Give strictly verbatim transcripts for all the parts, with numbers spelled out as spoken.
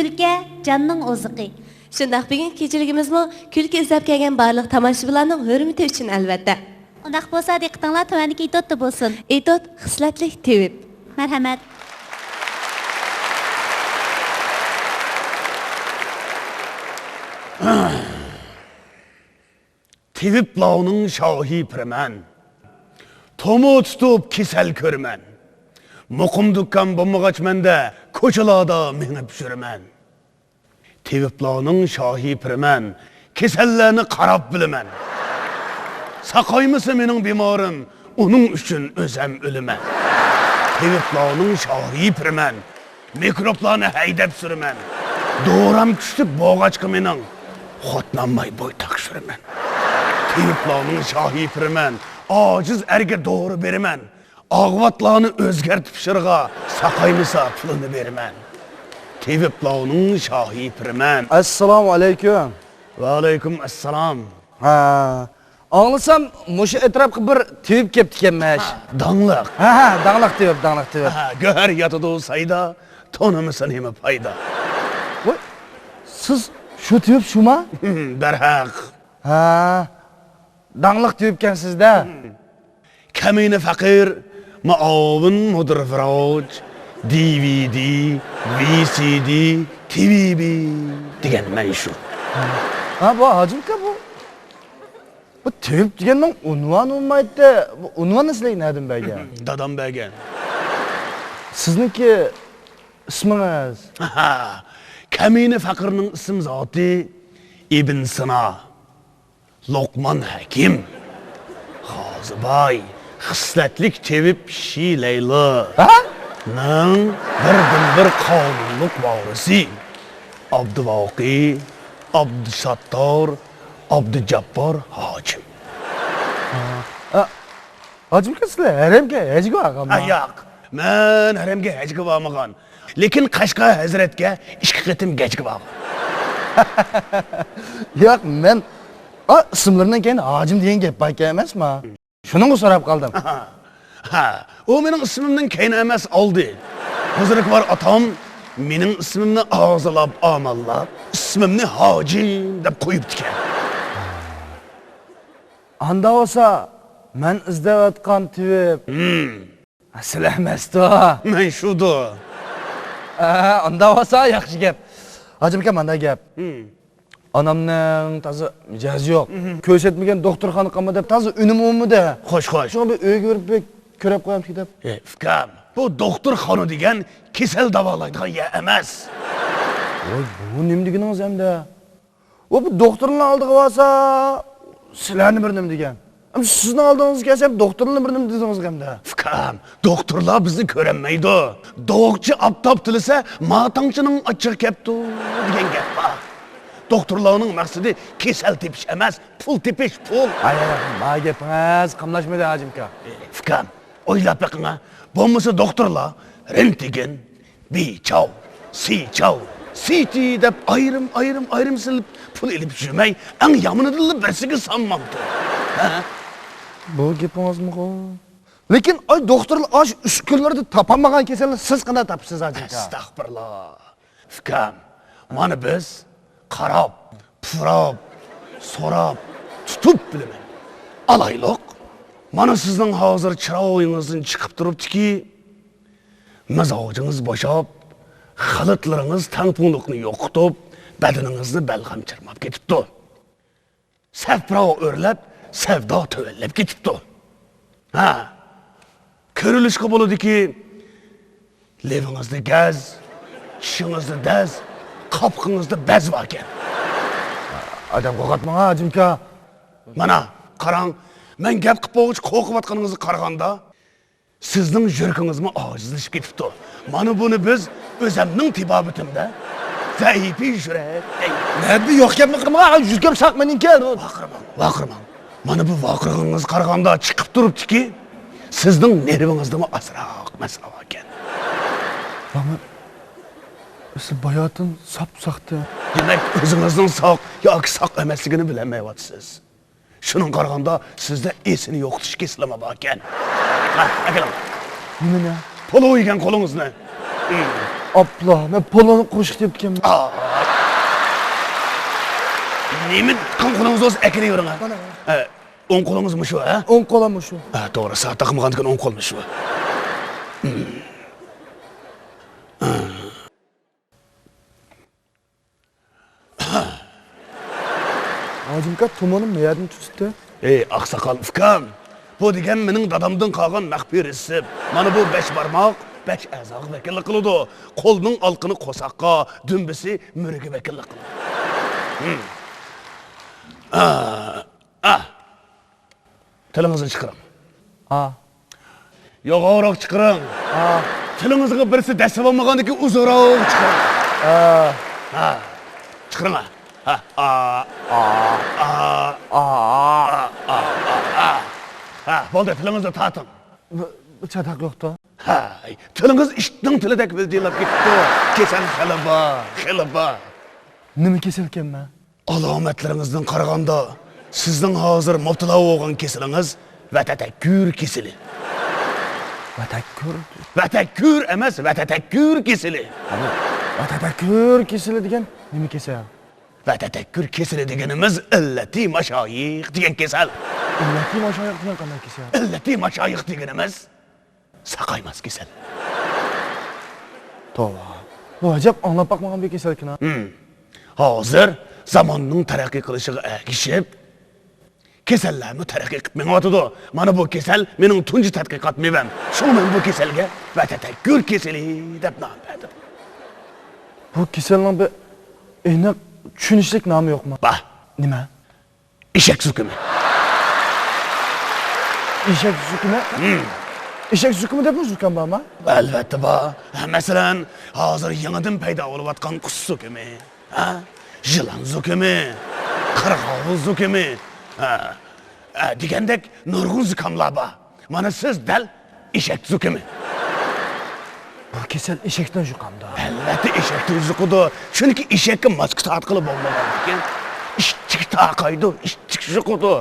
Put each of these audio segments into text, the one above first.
كۈلكە جاننىڭ ئوزۇقى. شۇنداق، بۈگۈنكى كېچىلىكىمىزمۇ كۈلكە ئىزدەپ كەلگەن بارلىق تاماشىبىنلارنىڭ ھۆرمىتى ئۈچۈن، ئەلۋەتتە. ئۇنداق بولسا، دىققىتىڭلار تۆۋەندىكى ئېتوتتا بولسۇن. ئېتوت، خىسلەتلىك تېۋىپ. مەرھەمەت. تېۋىپلارنىڭ شاھى پىرىمەن. تومۇر تۇتۇپ كېسەل كۆرىمەن. مۇقىم دۇكان بولمىغاچ مەندە، كوچىلاردا مېڭىپ يۈرىمەن. تېۋىپلارنىڭ شاھى پىرىمەن. كېسەللەرنى قاراپ بىلىمەن. ساقايمىسا مېنىڭ بىمارىم، ئۇنىڭ ئۈچۈن ئۆزەم ئۆلىمەن. تېۋىپلارنىڭ شاھى پىرىمەن. مىكروبلارنى ھەيدەپ سۈرىمەن. دورام كۈچلۈك بولغاچقا مېنىڭ، خوتۇنالماي بويتاق سۈرىمەن. تېۋىپلارنىڭ شاھى پىرىمەن. ئاجىز ئەرگە دورا بېرىمەن. ئاغۋاتلارنى ئۆزگەرتىپ شىرغا، ساقايمىسا پۇلىنى بېرىمەن. تېۋىپلارنىڭ شاھى پىرىمەن. ئەسسالامۇ ئەلەيكۇم. ۋەئەلەيكۇم ئەسسالام. ھە، ئاڭلىسام، مۇشۇ ئەتراپقا بىر تېۋىپ كەپتىكەنمىش. داڭلىق. ھە، ھە، داڭلىق تېۋىپ، داڭلىق تېۋىپ. ھە، گۆھەر ياتىدۇ سايدا، تونۇمىسا نېمە پايدا؟ ۋاي، سىز شۇ تېۋىپ شۇما؟ دەرھەق. ھە، داڭلىق تېۋىپكەنسىز-دە. كەمىنە پەقىر، مۇئاۋىن مۇدىر ۋىراچ، دى ۋى دى، ۋى سى دى، تى ۋى بى دېگەن مەن شۇ. ھە، بۇ ھاجىم ئاكا بۇ. بۇ تېۋىپ دېگەننىڭ ئۇنۋانى بولمايتتى. بۇ ئۇنۋاننى سىلەرگە نەدىن بەرگەن؟ دادام بەرگەن. سىزنىڭكى ئىسمىڭىز؟ كەمىنە پەقىرنىڭ ئىسىم زاتى ئىبن سىنا، لوقمان ھەكىم، قازىباي، خىسلەتلىك تېۋىپ شى لەيلا ھە؟ نىڭ بىردىنبىر قانۇنلۇق ۋارىسى ئابدۇۋاقى، ئابدۇساتتار، ئابدۇجاببار ھاجىم. ھە، ھاجىم ئاكا، سىلەر ھەرەمگە ھەجگە بارغانما؟ ھە، ياق، مەن ھەرەمگە ھەجگە بارمىغان. لېكىن قەشقەر ھەزرەتكە ئىككى قېتىم گەجگە بارغان. ياق، مەن، ئا، ئىسىملىرىنىڭ كەينىدە ھاجىم دېگەن گەپ باركەن ئەمەسما؟ شۇنىڭغا سوراپ قالدىم. ھە، ئۇ مېنىڭ ئىسمىمنىڭ كەينى ئەمەس، ئالدى. بۇزرۇكۋار ئاتام مېنىڭ ئىسمىمنى ئاغزىلاپ، ئامانلاپ، ئىسمىمنى ھاجىم دەپ قويۇپتىكەن. ئاندا بولسا، مەن ئىزدەۋاتقان تېۋىپ. ھىم. سىلەر ئەمەستۇ؟ مەن شۇدۇ. ئە، ئاندا بولسا ياخشى گەپ. ھاجىم ئاكا، مانداق گەپ. ھىم. ئانامنىڭ تازا مىجەزى يوق. ھىم. كۆرسەتمىگەن دوختۇرخانا قالمىدى دەپ تازا ئۈنۈم بولمىدى. خوش، خوش. شۇڭا بىر ئۆيگە بېرىپ بىر كۆرۈپ قويامسىكىن دەپ. ئەي، ئۇكام، بۇ دوختۇرخانا دېگەن كېسەل داۋالايدىغان يەر ئەمەس. ۋاي، بۇ نېمە دېگىنىڭىز ئەمدى؟ ئۇ بۇ دوختۇرنىڭ ئالدىغا بارسا، سىلەرنى بىر نېمە دېگەن. ئەمدى سىزنىڭ ئالدىڭىزغا كەلسە، دوختۇرنى بىر نېمە دېدىڭىز ئەمدى؟ ئۇكام، دوختۇرلار بىزنى كۆرەلمەيدۇ. دوغچى ئاپتاپ تىلىسە، ماتاڭچىنىڭ ئاچچىقى كەپتۇ دېگەن گەپ بار. دوختۇرلارنىڭ مەقسىتى كېسەل تېپىش ئەمەس، پۇل تېپىش، پۇل. ھاي، ھاي، ھاي، ما گېپىڭىز قاملاشمىدى، ھاجىم ئاكا. ئۇكام، ئويلاپ بېقىڭا، بولمىسا دوختۇرلار رېنتگېن، بى چاۋ، سى چاۋ، سى تى دەپ ئايرىم، ئايرىم، ئايرىم سېلىپ پۇل ئېلىپ يۈرمەي، ئەڭ يامىنىدىنلا بىرسىگە سانمامتى؟ ھە؟ بۇ گېپىڭىزمىغۇ؟ لېكىن، ئاي، دوختۇرلار ئاشۇ ئۈسكۈنىلەردە تاپالمىغان كېسەلنى سىز قانداق تاپىسىز، ھاجىم ئاكا؟ ئەستەغپۇرۇللا. ئۇكام، مانا بىز قاراپ، پۇراپ، سوراپ، تۇتۇپ بىلىمەن. ئالايلۇق، مانا سىزنىڭ ھازىر چىرايىڭىزدىن چىقىپ تۇرۇپتۇكى، مىزاجىڭىز بوشاپ، خىلىتلىرىڭىز تەڭپۇڭلۇقنى يوقىتىپ، بەدىنىڭىزنى بەلغەم چىرماپ كېتىپتۇ. سەپراۋا ئۆرلەپ، سەۋدا تۆۋەنلەپ كېتىپتۇ. ھە، كۆرۈلۈشكە بولىدۇكى، لېۋىڭىزدە گەز، چىشىڭىزدە دەز، قاپىقىڭىزدا بەز باركەن. ئادەم قورقۇتماڭ، ھاجىمكا. مانا، قاراڭ، مەن گەپ قىلىپ بولغۇچە قورقۇۋاتقىنىڭىزغا قارىغاندا، سىزنىڭ يۈرىكىڭىزمۇ ئاجىزلىشىپ كېتىپتۇ. مانا بۇنى بىز ئۆزەمنىڭ تېبابىتىمدە زەئىپىي يۈرەك دەيمىز. نەدە يوق گەپنى قىلمىغان، يۈرىكىم ساق مېنىڭكى. ۋارقىرىماڭ، ۋارقىرىماڭ. مانا بۇ ۋارقىرىغىنىڭىزغا قارىغاندا چىقىپ تۇرۇپتۇكى، سىزنىڭ نېرۋىڭىزدىمۇ ئازراق مەسىلە باركەن. مانا، ئەسلى باياتىن ساپ ساقتى. دېمەك، ئۆزىڭىزنىڭ ساق ياكى ساق ئەمەسلىكىنى بىلەلمەيۋاتىسىز. شۇنىڭغا قارىغاندا، سىزدە ئېسىنى يوقىتىش كېسىلىمۇ باركەن. ھە، ئەكېلىڭ. نېمىنى؟ پولۇ يېگەن قولىڭىزنى. ھىم. ئاپلا، مەن پولۇنى قوشۇپ دەپتىكەنمەن. ئا. نېمە تۇتقان قولىڭىز بولسا ئەكېلىۋېرىڭ، ھە. مانا. ئە، ئوڭ قولىڭىز مۇشۇ، ھە؟ ئوڭ قولۇم مۇشۇ. ھە، توغرا، سائەت تاقىمىغاندىكىن ئوڭ قول مۇشۇ. ھاجىم ئاكا، تومۇرنى مەيەردىن تۇتۇپتۇ؟ ئەي، ئاقساقال ئۇكام، بۇ دېگەن مېنىڭ دادامدىن قالغان مەخپىي رېتسېپ. مانا بۇ بەش بارماق، بەش ئەزاغا ۋەكىللىك قىلىدۇ. قولنىڭ ئالىقىنى قورساققا، دۈمبىسى مۈرىگە ۋەكىللىك قىلىدۇ. ھىم. ئا، ئا. تىلىڭىزنى چىقىرىڭ. ھا. يوغانراق چىقىرىڭ. ھا. تىلىڭىزغا بىرسى دەسسەپ بولمىغاندىكىن ئۇزۇنراق چىقىرىڭ. ھا. ھا. چىقىرىڭ، ھا. ھا، ئا. ئا. ئا. ئا. ئا، ئا، ئا، ئا. ھا، بولدى، تىلىڭىزنى تارتىڭ. بۇ، بۇ چاتاق يوقتا؟ ھاي، تىلىڭىز ئىتنىڭ تىلىدەك ۋىلجىللاپ كېتىپتۇ. كېسەل خېلى بار، خېلى بار. نېمە كېسەلكەن مەن؟ ئالامەتلىرىڭىزدىن قارىغاندا، سىزنىڭ ھازىر مۇپتىلا بولغان كېسىلىڭىز ۋەتەتەككۈر كېسىلى. ۋەتەككۈر؟ ۋەتەككۈر ئەمەس، ۋەتەتەككۈر كېسىلى. ۋەتەتەككۈر كېسىلى دېگەن نېمە كېسەل؟ ۋەتەتەككۈر كېسىلى دېگىنىمىز ئىللەتى ماشايىخ دېگەن كېسەل. ئىللەتى ماشايىخ دېگەن قانداق كېسەل؟ ئىللەتى ماشايىخ دېگىنىمىز ساقايماس كېسەل. توۋا. بۇ ئەجەب ئاڭلاپ باقمىغان بىر كېسەلكىنا. ھىم. ھازىر زاماننىڭ تەرەققىي قىلىشىغا ئەگىشىپ، كېسەللەرمۇ تەرەققىي قىلىپ مېڭىۋاتىدۇ. مانا بۇ كېسەل مېنىڭ تۇنجى تەتقىقات مېۋەم. شۇڭا مەن بۇ كېسەلگە ۋەتەتەككۈر كېسىلى دەپ نام بەردىم. بۇ كېسەلنىڭ بىر ئېنىق چۈشىنىشلىك نامى يوقمۇ؟ بار. نېمە؟ ئېشەك زۇكىمى. ئېشەك زۇكىمى؟ ھىم. ئېشەك زۇكىمى دەپمۇ زۇكام بارمۇ؟ ئەلۋەتتە بار. مەسىلەن، ھازىر يېڭىدىن پەيدا بولۇۋاتقان قۇس زۇكىمى، ھە؟ يىلان زۇكىمى، قىرغاۋۇل زۇكىمى، ھە، ھە، دېگەندەك نۇرغۇن زۇكاملار بار. مانا سىز دەل ئېشەك زۇكىمى. بۇ كېسەل ئېشەكتىن يۇقامدۇ؟ ئەلۋەتتە ئېشەكتىن يۇقىدۇ. چۈنكى ئېشەككە ماسكا تارتقىلى بولمىغاندىكىن، ئىشچىك تارقايدۇ، ئىشچىك يۇقىدۇ.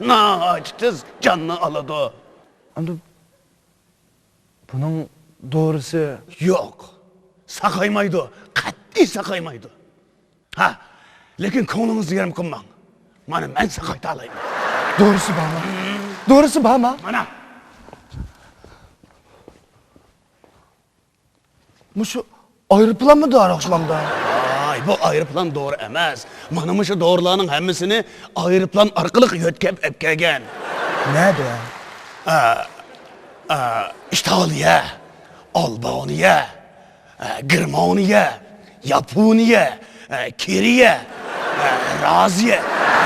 ناھايىتى تېز جاننى ئالىدۇ. ئەمدى بۇنىڭ دورىسى؟ يوق. ساقايمايدۇ. قەتئىي ساقايمايدۇ. ھە، لېكىن كۆڭلىڭىزنى يېرىم قىلماڭ. مانا مەن ساقايتالايمەن. دورىسى بارمۇ؟ دورىسى بارمۇ؟ مانا. مۇشۇ ئايروپىلانمۇ دورا ئوخشىمامدا؟ ۋاي، بۇ ئايروپىلان دورا ئەمەس. مانا مۇشۇ دورىلارنىڭ ھەممىسىنى ئايروپىلان ئارقىلىق يۆتكەپ ئەپ كەلگەن. نەدە؟ ئا، ئا، ئىتالىيە، ئالبانىيە، ئە، گېرمانىيە، ياپونىيە، ئە، كېرىيە، ئە، رازىيە،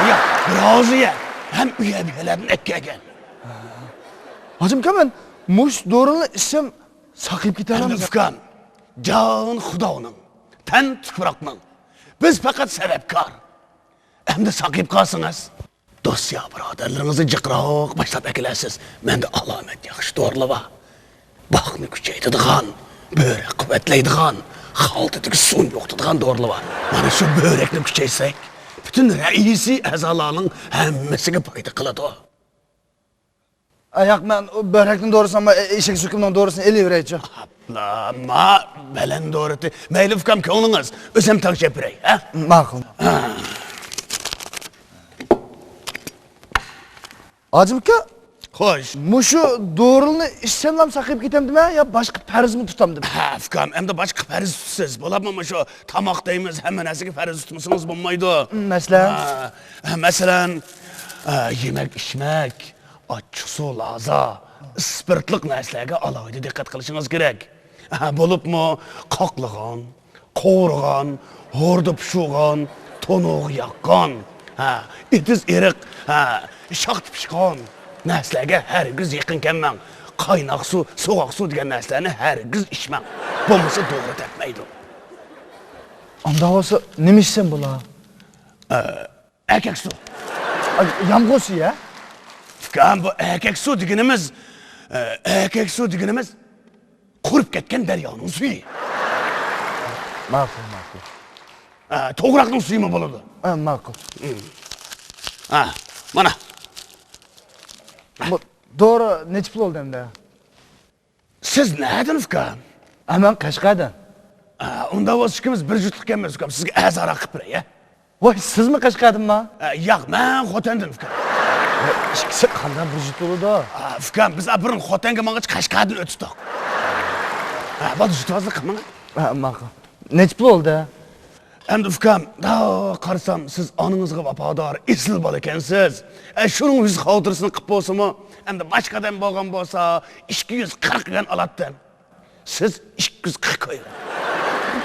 يا، رازىيە ھەم ئۇ يەر بۇ يەرلەردىن ئەكەلگەن. ھاجىم ئاكا، مەن مۇشۇ دورىنى ئىچسەم ساقىيىپ كېتەلەمسەن؟ ئەمدى ئۇكام، جان خۇدانىڭ، تەن تۇپراقنىڭ، بىز پەقەت سەۋەبكار. ئەمدى ساقىيىپ قالسىڭىز، دوست يا بۇرادەرلىرىڭىزنى جىقراق باشلاپ ئەكېلەرسىز. مەندە ئالامەت ياخشى دورىلار بار. باقنى كۈچەيتىدىغان، بۆرەك قۇۋۋەتلەيدىغان، خالتىدىكى سۇنى يوقىتىدىغان دورىلار بار. مانا شۇ بۆرەكنى كۈچەيتسەك، پۈتۈن رەئىسىي ئەزالارنىڭ ھەممىسىگە پايدا قىلىدۇ. ئا، ياق، مەن ئۇ بۆرەكنىڭ دورىسىنى ئالماي، ئېشەك زۇكىمىنىڭ دورىسىنى ئېلىۋېرەيچۇ. ئاپلا، ما بەلەن دورىتى. مەيلى، ئۇكام، كۆڭلىڭىز. ئۆزۈم تەڭشەپ بېرەي، ھە؟ ماقۇل. ھە. ھاجىم ئاكا. خوش. مۇشۇ دورىلارنى ئىچسەملا ساقىيىپ كېتەمدىمەن يا باشقا پەرزمۇ تۇتامدىمەن؟ ھە، ئۇكام، ئەمدى باشقا پەرز تۇتىسىز. بولۇپمۇ مۇشۇ تاماق دەيمىز، ھەممە نەرسىگە پەرز تۇتمىسىڭىز بولمايدۇ. مەسىلەن؟ ھە، ھە، مەسىلەن، ھە، يېمەك، ئىچمەك، ئاچچىقسۇ، لازا، ئىسپىرتلىق نەرسىلەرگە ئالاھىدە دىققەت قىلىشىڭىز كېرەك. ھە، بولۇپمۇ قاقلىغان، قورۇغان، ھوردا پىشۇرغان، تونۇرغا ياققان، ھە، ئېتىز ئېرىق، ھە، شاختا پىشقان نەرسىلەرگە ھەرگىز يېقىن كەلمەڭ. قايناق سۇ، سوغۇق سۇ دېگەن نەرسىلەرنى ھەرگىز ئىچمەڭ. بولمىسا دورا تەپمەيدۇ. ئانداق بولسا نېمە ئىچسەم بولا؟ ئە، ئەركەك سۇ. ئا، يامغۇر سۈيى، ھە؟ ئۇكام، بۇ ئەركەك سۇ دېگىنىمىز، ئە، ئەركەك سۇ دېگىنىمىز قۇرۇپ كەتكەن دەريانىڭ سۈيى. ماقۇل، ماقۇل. ئە، توغراقنىڭ سۈيىمۇ بولىدۇ. ئە، ماقۇل. ھىم. ئە، مانا. بۇ دورا نەچچە پۇل بولدى ئەمدى؟ سىز نەدىن، ئۇكام؟ ئە، مەن قەشقەردىن. ئا، ئۇنداق بولسا ئىككىمىز بىر جۈتلۈككەنمىز، ئۇكام. سىزگە ئەرزانراق قىلىپ بېرەي، ھە؟ ۋاي، سىزمۇ قەشقەردىنما؟ ئا، ياق، مەن خوتەندىن، ئۇكام. ئىككىسى قانداق بىر جۈت بولىدۇ؟ ئا، ئۇكام، بىز، ئا، بۇرۇن خوتەنگە ماڭغاچ قەشقەردىن ئۆتۈپتۇق. ئا، بولدى، جۈتۋازلىق قىلماڭ. ئا، ماقۇل. نەچچە پۇل بولدى؟ ئەمدى ئۇكام، دا قارىسام، سىز ئانىڭىزغا ۋاپادار، ئېسىل بالا ئىكەنسىز. ئە، شۇنىڭ يۈز خاتىرىسىنى قىلىپ بولسىمۇ، ئەمدى باشقا ئادەم بولغان بولسا، ئىككى يۈز قىرىق يۈەن ئالاتتىم. سىز ئىككى يۈز قىرىق كوي.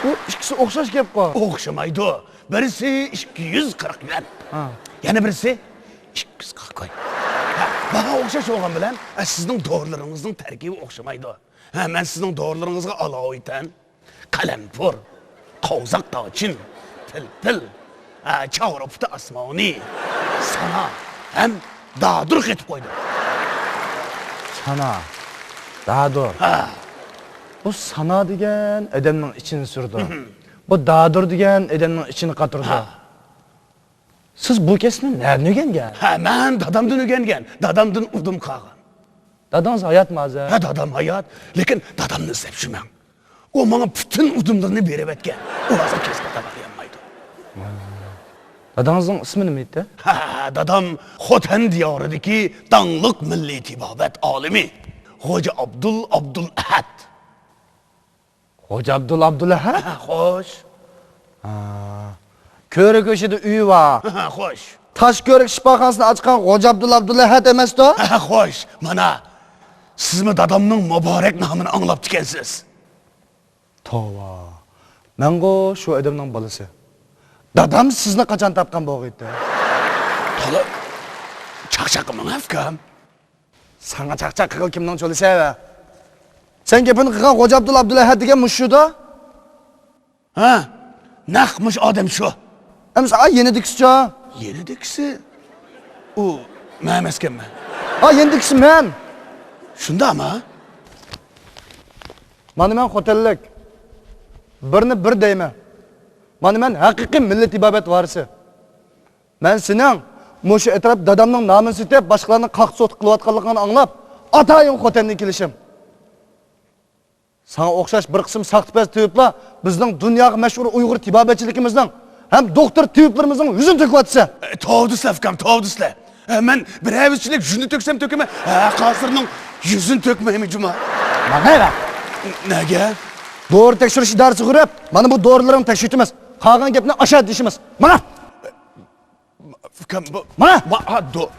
بۇ ئىككىسى ئوخشاش گەپقۇ. ئوخشىمايدۇ. بىرسى ئىككى يۈز قىرىق يۈەن. ھا. يەنە بىرسى ئىككى يۈز قىرىق كوي. ھە، باھا ئوخشاش بولغان بىلەن، ئە، سىزنىڭ دورىلىرىڭىزنىڭ تەركىبى ئوخشىمايدۇ. ھە، مەن سىزنىڭ دورىلىرىڭىزغا ئالاۋۇ ئېيتايىن. قەلەمپۇر، قوۋزاق دارچىن، پىلپىل، ھە، چاۋرا پۇتى ئاسماۋنى، سانا ھەم دادۇر قېتىپ قويدۇم. سانا، دادۇر. ھە. بۇ سانا دېگەن ئادەمنىڭ ئىچىنى سۈرىدۇ. ھىم. بۇ دادۇر دېگەن ئادەمنىڭ ئىچىنى قاتۇرىدۇ. ھە. سىز بۇ كەسىپنى نەدىن ئۆگەنگەن؟ ھە، مەن دادامدىن ئۆگەنگەن. دادامدىن ئۇدۇم قالغان. دادىڭىز ھاياتمۇ ھازىر؟ ھە، دادام ھايات. لېكىن دادامنى ئىزدەپ يۈرمەڭ. ئۇ ماڭا پۈتۈن ئۇدۇملىرىنى بېرىۋەتكەن. ئۇ ھازىر كەسىپكە تاقىيالمايدۇ. دادىڭىزنىڭ ئىسمى نېمە ئىدى؟ ھە، دادام خوتەن دىيارىدىكى داڭلىق مىللىي تېبابەت ئالىمى خوجا ئابدۇل ئابدۇلئەھەد. خوجا ئابدۇل ئابدۇلئەھەد؟ ھە، خوش. ھا. كۆرۈك ئىچىدە ئۆيى بار. ھە، خوش. تاش كۆرۈك شىپاخانىسىنى ئاچقان خوجا ئابدۇل ئابدۇلئەھەد ئەمەستۇ؟ ھە، خوش. مانا، سىزمۇ دادامنىڭ مۇبارەك نامىنى ئاڭلاپتىكەنسىز. توۋا. مەنغۇ شۇ ئادەمنىڭ بالىسى. دادام سىزنى قاچان تاپقان بولغىيتتى؟ تولا چاقچاق قىلماڭ، ئۇكام. ساڭا چاقچاق قىلغىلى كىمنىڭ چولىسى ۋە؟ سەن گېپىنى قىلغان خوجا ئابدۇل ئابدۇلئەھەد دېگەن مۇشۇدۇ؟ ھە؟ نەق مۇشۇ ئادەم شۇ. ئەمىسە، ئا، يېنىدىكىسىچۇ؟ يېنىدىكىسى؟ ئۇ مەن ئەمەسكەنمەن. ئا، يېنىدىكىسى مەن. شۇنداقمۇ؟ مانا مەن خوتەنلىك. بىرنى بىر دەيمەن. مانا مەن ھەقىقىي مىللىي تېبابەت ۋارىسى. مەن سېنىڭ مۇشۇ ئەتراپ دادامنىڭ نامىنى سېتىپ، باشقىلارنى قاقتى-سوقتى قىلىۋاتقانلىقىڭنى ئاڭلاپ، ئاتايىن خوتەندىن كېلىشىم. ساڭا ئوخشاش بىر قىسىم ساختىپەز تېۋىپلار بىزنىڭ دۇنياغا مەشھۇر ئۇيغۇر تېبابەتچىلىكىمىزنىڭ ھەم دوختۇر تېۋىپلىرىمىزنىڭ يۈزىنى تۆكۈۋاتىسەن. ئە، توۋا دېسىلە، ئۇكام، توۋا دېسىلە. ئە، مەن بىر ھەۋىسچىلىك يۈزنى تۆكسەم تۆكىمەن، ھە، قاسىرنىڭ يۈزىنى تۆكمەيمەن جۇما. ماڭا ھەۋە. نەگە؟ دورا تەكشۈرۈش ئىدارىسىگە بېرىپ، مانا بۇ دورىلىرىڭنى تەكشۈرتىمىز. قالغان گەپنى ئاشۇ يەردە دېيىشىمىز. ماڭا. ئۇكام، بۇ، مانا! ما-، ھا، دو-،